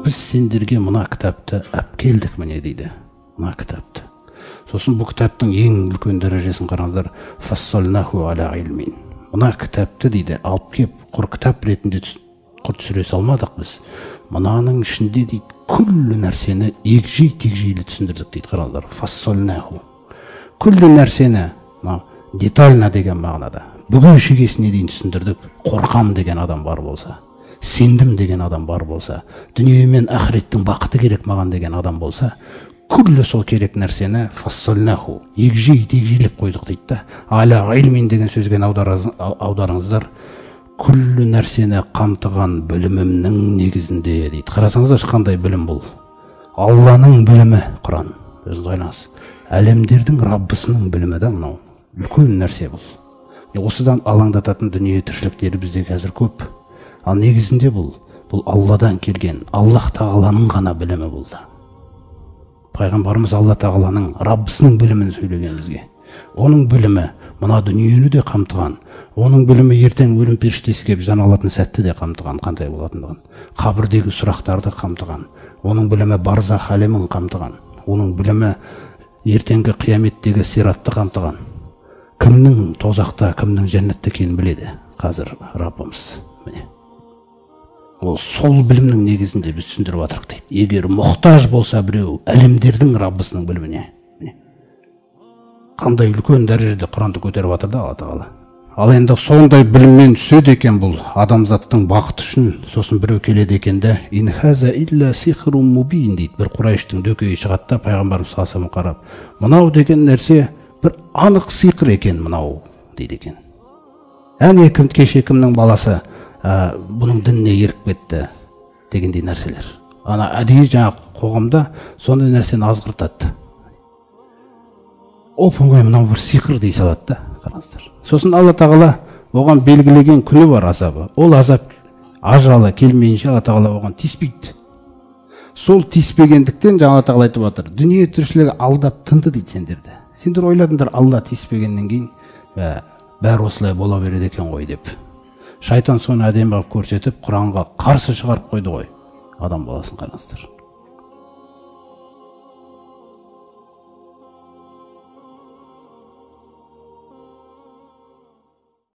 Біз сендерге мына кітапты әпкелдік міне дейді. Мына кітапты. Сосын бұл кітаптың ең үлкен дәрежесін қараңыздар. Фассалнаху аля илмин. Мына кітапты дейді алып кеп құр кітап ретінде құр түсіре салмадық біз. Мынаның ішінде дейді күллі нәрсені егжей тегжейлі түсіндірдік дейді. Қараңыздар. Фассалнаху. Күллі нәрсені мына детально деген мағынада бүген шегесіне дейін түсіндірдік. Қорқам деген адам бар болса, сендім деген адам бар болса, дүние мен ақыреттің бақыты керек маған деген адам болса, күллі сол керек нәрсені фассалнаху егжей тегжейлеп қойдық дейді да. Аля илмин деген сөзге аударыңыздар, күллі нәрсені қамтыған білімімнің негізінде дейді. Қарасаңыздаршы, қандай білім бұл? Алланың білімі Құран. Өзіңіз ойлаңыз. Әлемдердің Раббысының білімі да мынау. Үлкен нәрсе бұл. Осыдан алаңдататын дүние тіршіліктері бізде қазір көп. Ал негізінде бұл Алладан келген, Аллах тағаланың ғана білімі болды. Пайғамбарымыз Алла тағаланың Раббысының білімін сөйлеген бізге. Оның білімі мына дүниені де қамтыған, оның білімі ертең өлім періштесі келіп жан алатын сәтті де қамтыған, қандай болатындығын, қабірдегі сұрақтарды қамтыған, оның білімі барзах әлемін қамтыған, оның білімі ертеңгі қияметтегі сиратты қамтыған. Кімнің тозақта, кімнің жәннатта екенін біледі қазір Раббымыз. Міне. Ол сол білімнің негізінде біз түсіндіріп жатырық дейді. Егер мұқтаж болса біреу әлемдердің Раббысының біліміне. Міне. Қандай үлкен дәрежеде Құранды көтеріп жатыр да Алла тағала. Ал енді сондай біліммен түседі екен бұл адамзаттың бақыты үшін, сосын біреу келеді екен де, ин хаза илля сихрун мубин дейді. Бір Құрайыштың дөкейі шығады да пайғамбарымыз саллаллаху алейхи қарап, мынау деген нәрсе бір анық сиқыр екен мынау дейді екен. Әне кім кеше кімнің баласы бұның дініне еріп кетті дегендей нәрселер. Ана әдейі жаңа қоғамда сондай нәрсені азғыртады. Оп-оңай мынау бір сиқыр дей салады да, қараңыздар. Сосын Алла тағала оған белгілеген күні бар азабы. Ол азап ажалы келмейінше Алла тағала оған тиіспейді. Сол тиіспегендіктен жаңа Алла тағала айтып жатыр. Дүние тіршілігі алдап тынды дейді сендерді. Сендер ойладыңдар Алла тиіспегеннен кейін бәрі осылай бола береді екен ғой деп. Шайтан соны әдемі қылып көрсетіп, Құранға қарсы шығарып қойды ғой адам баласын, қараңыздар.